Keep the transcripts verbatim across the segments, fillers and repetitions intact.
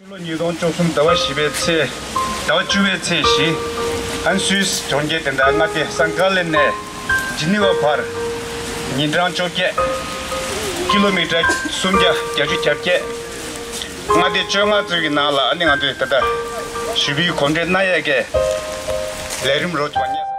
ལོ་ཉིས་སྟོང་བཅུ་གསུམ་ཟླ་བ་བཞི་པའི་ཚེས། ཟླ་བ་བཅུ་པའི་ཚེས་བཞི། ཨན་སུས་གྲོང་ཁྱེར་དེ་འདྲ་མངའ་སྡེ་སན་ཀ་ལེ་ནས་ཇི་ནི་ཝ་བར་ཉིན་གྲངས་བཅོ་བརྒྱད། ཀི་ལོ་མི་ཊར་སུམ་བརྒྱ་བརྒྱད་ཅུ་གྱ་བརྒྱད། མངའ་སྡེ་བཅོ་ལྔ་ཙམ་གྱི་ནང་ལ་ཨ་ནི་ང་ཚོས་ད་ལྟ་ཞི་བའི་གོམ་བགྲོད་གནང་ཡས་ཀྱི་ལས་རིམ་རོལ་ཆོག་པ་ཉེ།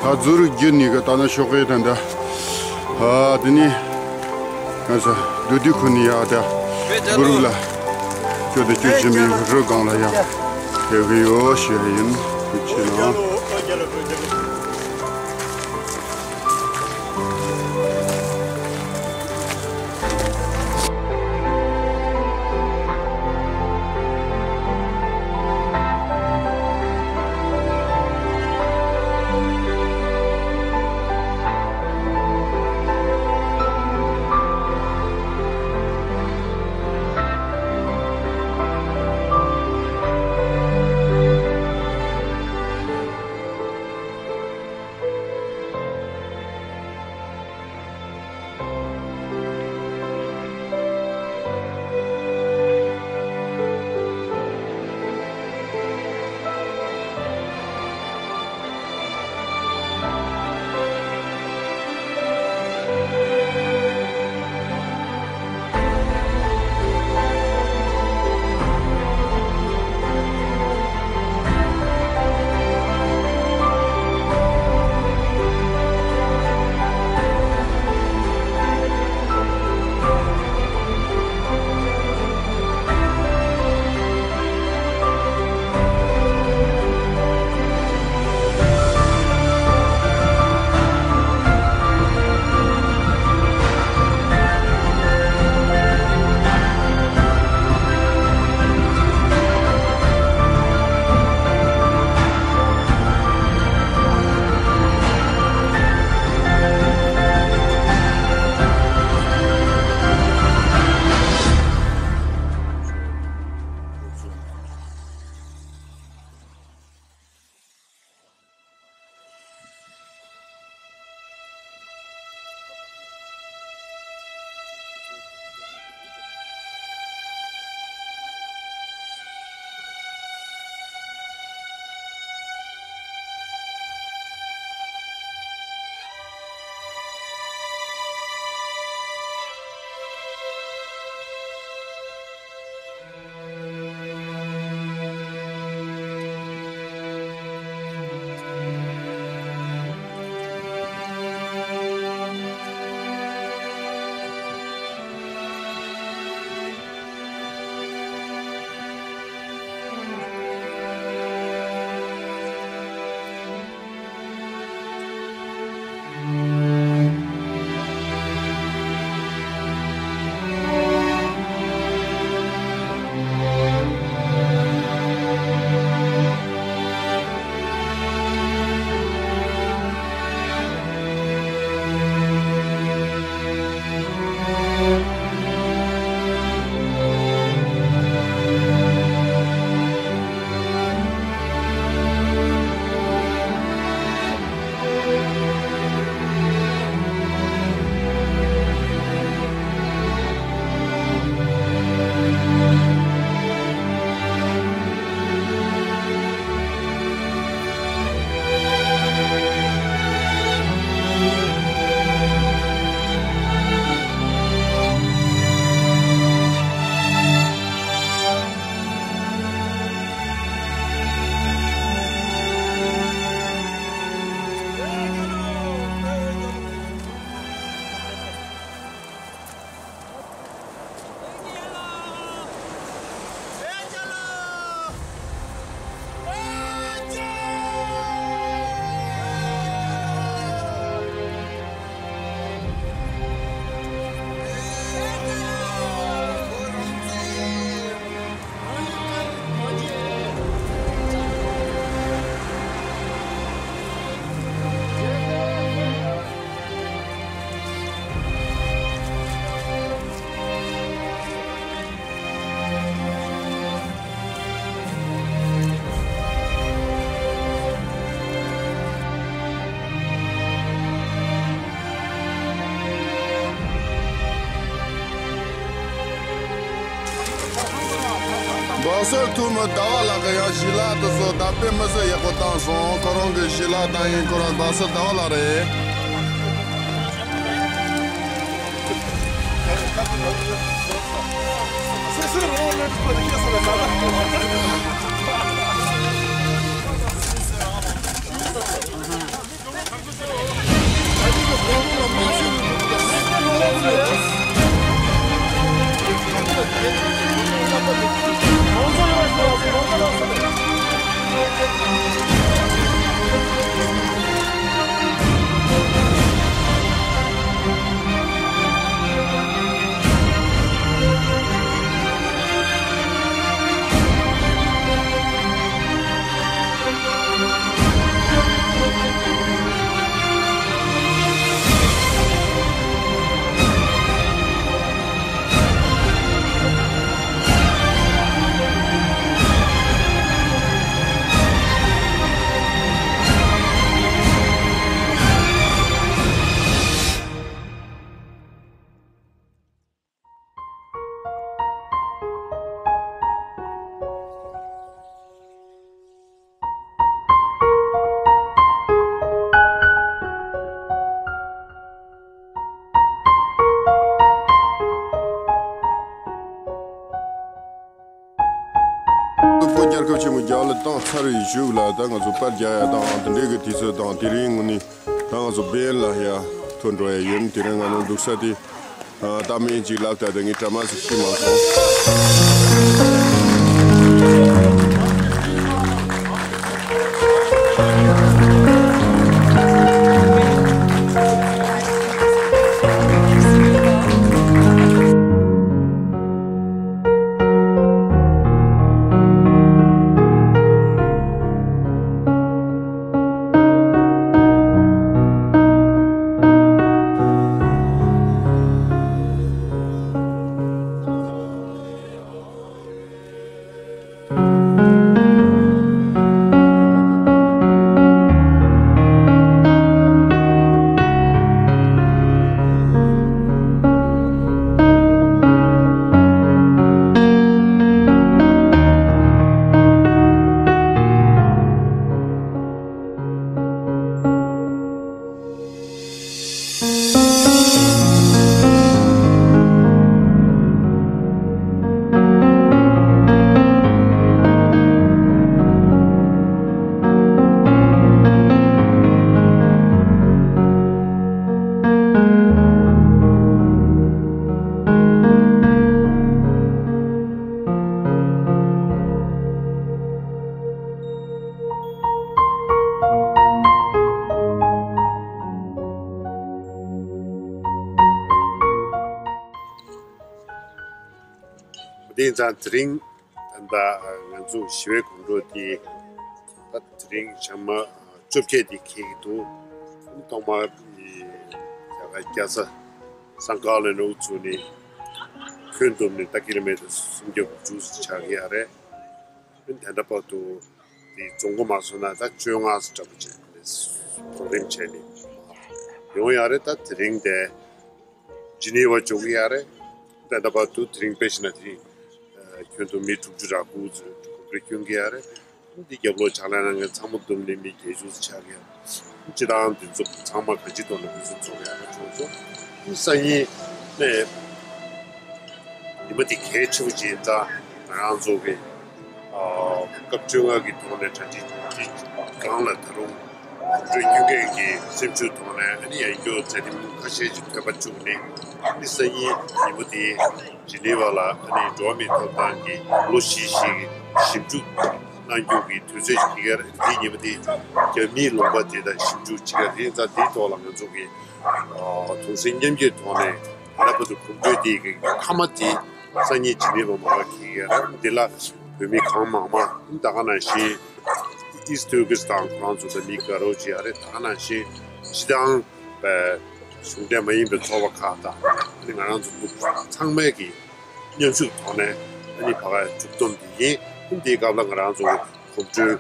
ད་ཛུ་རུ་རྒྱུ་ནི་ག་ད་ན་ཤོག་ཨེ་ད་འདྲ། ཨ་དེ་ནི་ང་ཚོ་བདུད་འདུལ་ཁུ་ནི་ཡ་ད་གུ་རུ་ལ་སྐྱོ་དང་སྐྱོ་ཞིམ་མི་རུ་སྒང་ལ་ཡ་ཕེབས་ཀྱི་ཡོད་ཞུ་ཡ་ཡིན། ཐུགས་ཆེ་གནང་། བ་སོལ་ཐུ་མི་ཟླ་བ་ལགས་ཀྱི་ཡང་ཞི་ལ་དུ་སོ་ད་དཔེ་མི་སྲིད་ཡག་པོ་བཏང་སོང་། ཁོ་རང་གི་ཞི་ལ་བཏང་ཡིན། ཁོ་རང་བ་སོལ་ཟླ་བ་ལགས་རེད། བོད་རྒྱལ་ཁབ་ཆེན་མོ་རྒྱ་ལ་བཏང་ཚར་བའི་གཞུག་ལ་ད་ང་ཚོ་པར་རྒྱག་ཡ་དང་དེ་འདྲའི་གི་དུས་ཚོད་དང་དེ་རིང་ངོ་ནས་ད་ང་ཚོ་བེན་ལ་ཡ་ཐོན་འགྲོ་ཡ་ཡིན། དེ་རིང་ང་ཚོ་འདུག་ས་དེ། ཨ། ད་མིན་ཅིག་ལབ་ད་ད་ངས་གྲ་མ་ཟིག་ཤི་མ་སོང་། དེ་ཡིན་ཙང་དེ་རིང་ད་ལྟ་ང་ཚོ་ཞི་བའི་གོམ་བགྲོད་དེ་ད་དེ་རིང་ཞག་མ་བཅོ་བརྒྱད་དེ་འཁེལ་གྱི་འདུག་ཐོག་མར་རྒྱ་གར་རྒྱལ་ས་སང་ཀ་ལ་ནུ་ཚུགས་ནས་ཁྱོན་བསྡོམས་ནས་ད་ཀི་ལོ་མི་ཊར་སུམ་བརྒྱ་དགུ་བཅུ་ཆགས་ཀྱི་ཡ་རེད། ཨ་ནི་ད་ལྟ་བར་དུ་དེ་རྫོང་སྒོ་མ་སོང་ན་ད་བཅོ་ལྔ་ཙམ་འདྲ་པོ་ཅིག་རོགས་རམ་བྱས་ནས་ཡོང་ཡ་རེད། ད་དེ་རིང་དེ་ཇི་ནི་ཝ་འབྱོར་གྱི་ཡ་རེད། ད་ལྟ་བར་དུ་དེ་རིང་དཔེ་བཞག་ན་དེ་རིང་ཁྱོན་བསྡོམས་མི་དྲུག་ཅུ་རེ་དགུ་ཙམ་གོམ་བགྲོད་བསྐྱོན་གྱི་ཡ་རེད། འདི་རྒྱབ་ལོགས་ཕྱག་ལས་གནང་མཁན་ཚང་མ་བསྡོམས་ནས་མི་བརྒྱད་ཅུ་ཙམ་ཆགས་ཀྱི་ཡ། སྤྱི་བཏང་འདི་ཚོ་ཚང་མ་གང་ཅིའི་ཐོག་ནས་ཕུན་སུམ་ཚོགས་ཡག་པོ་བྱུང་སོང་། སང་ཉིན་ནས་ཉི་མ་འདི་གལ་ཆེ་པོ་ཅིག་ཡིན་ཙང་ང་རང་ཚོ་གི་ཨ་སྐབས་བཅོ་ལྔ་གི་ཐོག་ནས་གྲ་སྒྲིག་འདི་སྒང་ལ་ད་རུང་གོམ་བགྲོད་བསྐྱོན་མཁན་གྱི་སེམས་ཤུགས་ཐོག་ནས་ཨ་ནི་ཡང་སྐྱོ་མཛད་རིམ་ཁ་ཤས་ཅིག་ཐོན་པ་བཅུག་ནས་ཨ་ནི་སང་ཉིན་ཉི་མ་འདི་ཇི་ནི་ཝ་ལ་ཨ་ནི་འགྲོ་བ་མིའི་ཐོབ་ཐང་གི་ལོ་བཞི་བཞི་གི་ཞིབ་འཇུག་གནང་རྒྱུ་གི་དུས་ཚོད་ཅིག་ཡོད་རེད། དེའི་ཉིན་མོ་དེ་རྒྱ་མིའི་ལུང་པ་དེ་དང་ཞིབ་འཇུག་བྱེད་ཡ་རེད། ད་དེའི་ཐོག་ལ་ང་ཚོ་གི་ཨ་གདུང་སེམས་མཉམ་སྐྱེད་ཐོག་ནས་ད་ལྟ་བར་དུ་གོམ་བགྲོད་དེ་གི་མཐའ་མ་དེ་སང་ཉིན་ཇི་ནི་ཝ་མ་ལ་འཁེལ་གྱི་ཡོད་རེད། འདི་ལ་བོད་མི་གང་མང་མང་ད་ག་ནང་བཞིན་ཨིས་ཏུར་ཀི་སི་ཐན་ཁོ་རང་ཚོ་དང་མི་དགའ་རོགས་བྱེད་ཡ་རེད། ད་ག་ནང་བཞིན་སྤྱི་བཏང་པའི་གཞུང་འབྲེལ་མ་ཡིན་པའི་ཚོགས་པ་ཁག་དང་ཨ་ནི་ང་རང་ཚོ་འདུག་ཚང་མས་ཀྱི་མཉམ་ཞུགས་ཐོག་ནས་ཨ་ནི་ཕ་ག་མཇུག་བསྡོམས་འདི་ཡིན། འདིའི་སྐབས་ལ་ང་རང་ཚོ་གོམ་བགྲོད་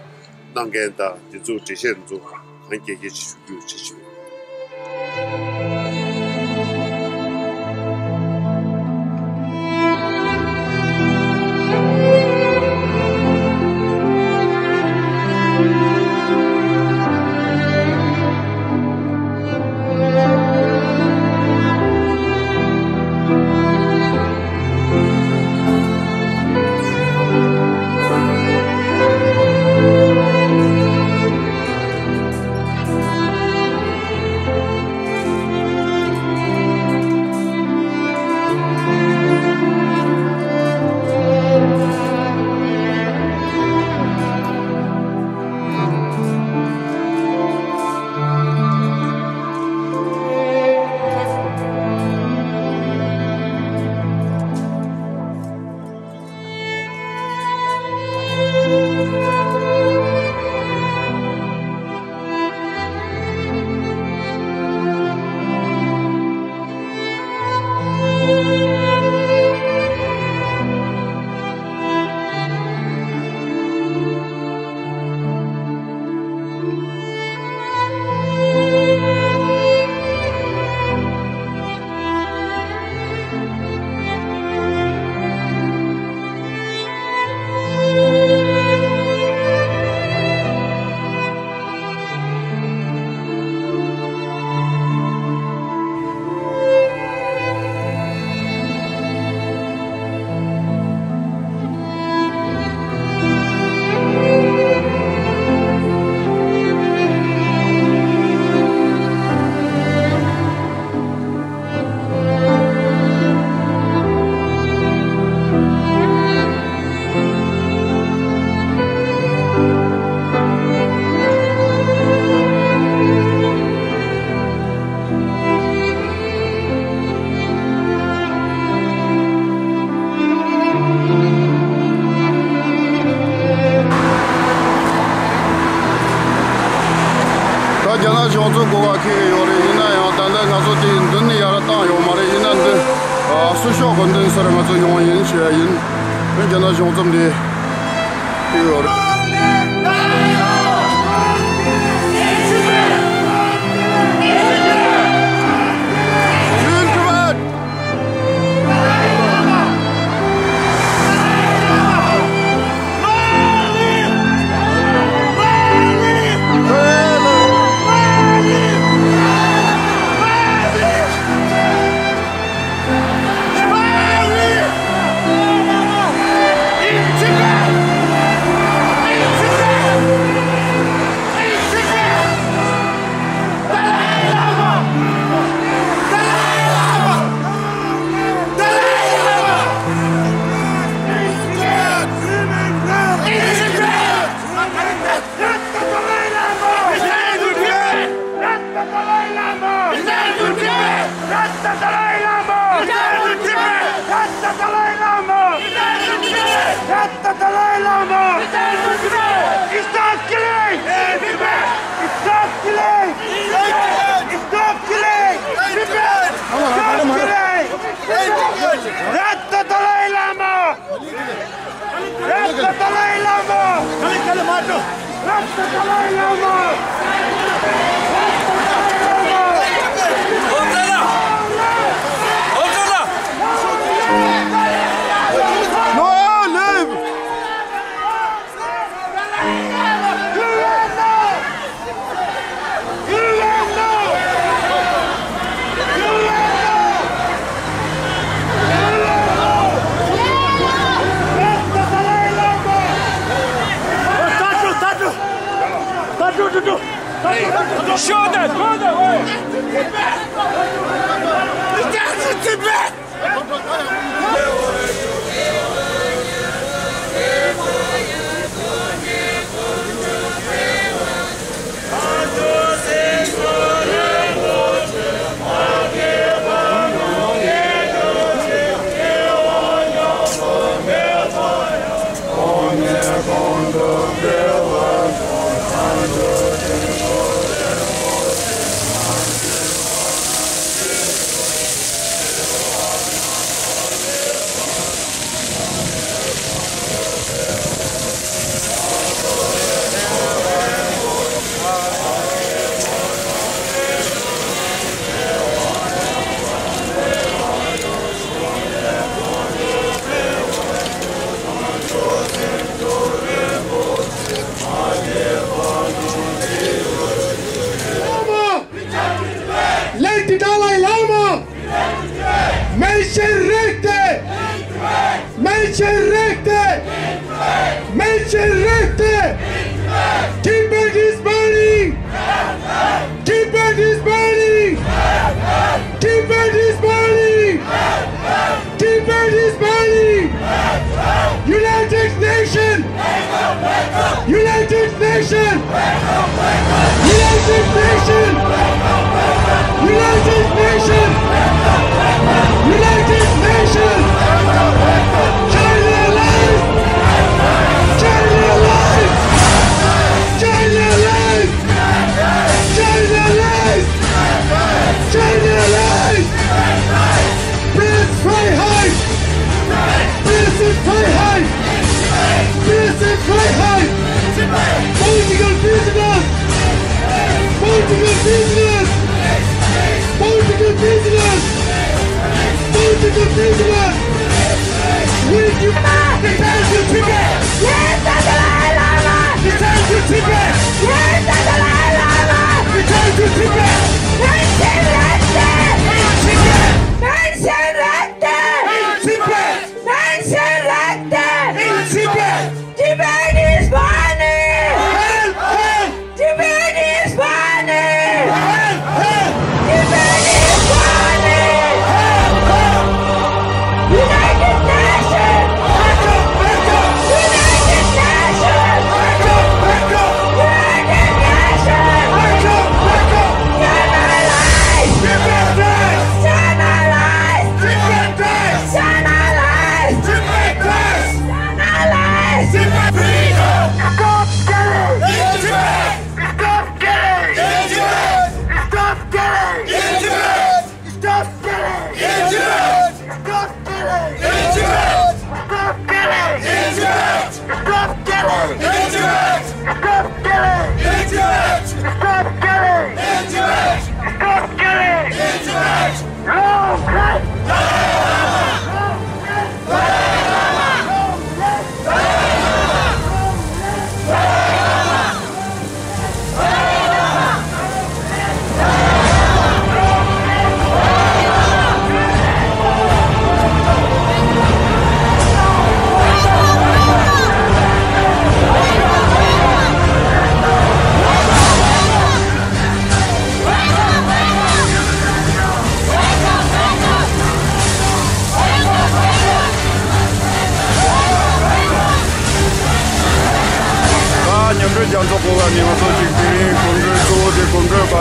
གནང་མཁན་དང་འདི་ཚོ་འགྲེལ་བཤད་འདི་ཚོ་གང་རྒྱས་རྒྱས་ཞུ་རྒྱུ་བྱེད་ཆོག་རྒྱ་ནག་གཞུང་ཚབ་གོ་བ་ཁེལ་གི་ཡོད་རེད། ཡིན་ན་ཡང་ད་ལྟ་ང་ཚོ་དེའི་མདུན་ནས་ཡར་བཏང་ཡོད་མ་རེད། ཡིན་ན་འདི་སུ་ཤོག་གི་མདུན་སར་ང་ཚོ་ཡོང་བ་ཡིན་ཞུ་ཡ་ཡིན། རྒྱ་ནག་གཞུང་ཚབ་འདི་ཁེལ་གི་ཡོད་རེད། Stop killing! Stop killing! Stop killing! Stop killing! Rasta Dalai Lama! Rasta Dalai Lama! Rasta Dalai Lama! Long live! Show them! Show them! Hey! Return to Tibet! Lama! Let the Dalai Lama! Menschenrechte! Menschenrechte! Menschenrechte! Tibet is burning! Tibet is burning! Tibet is burning! Tibet is burning! United Nation! United Nation! United Nation! United Nation! United Nation! China lies! China lies! China lies! China lies! China lies! Press Freiheit! Press Freiheit! Press Freiheit! Political prisoners! Political prisoners! Political prisoners! Political prisoners! We demand return to Tibet! Where's the Dalai Lama? Return to Tibet! Where's the Dalai Lama? Return to Tibet! Menschenrechte! In Tibet! Menschenrechte! In Tibet! Menschenrechte! In Tibet! Tibet is burning! Help! Help! Tibet is burning! Help! Help! Tibet is burning! Help! Help! United Nations! Back up! Back up! United Nations! Back up! Back up! United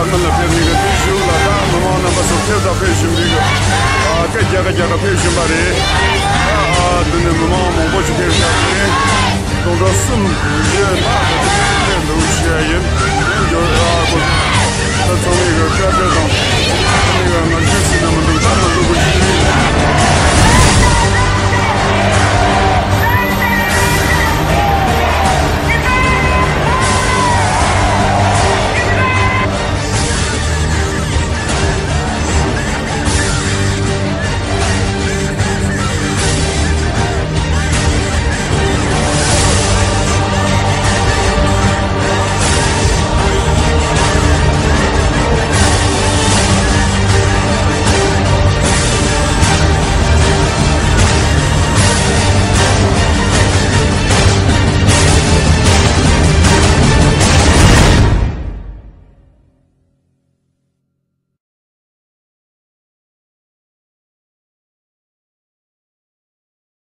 སྔོན་ལ་ཕེབས་མཁན་གྱི་དེའི་གཞུག་ལ་ད་མི་མང་རྣམ་པ་ཚོ་ཐེབས་དང་ཕེབས་བཞིན་པའི་གི་ཨ་སྐད་རྒྱག་ག་རྒྱག་ག་ཕེབས་བཞིན་པ་རེད། ཨ་འདི་ནས་མི་མང་མང་པོ་ཞིག་ཕེབས་བཞིན་པ་རེད། སྟོང་ཕྲག་གསུམ་ཡོད་ན་ད་དེ་ཕེབས་འདུག་ཞུ་ཡ་ཡིན། ཡིན་འགྱོ་ཨ་གོ། ད་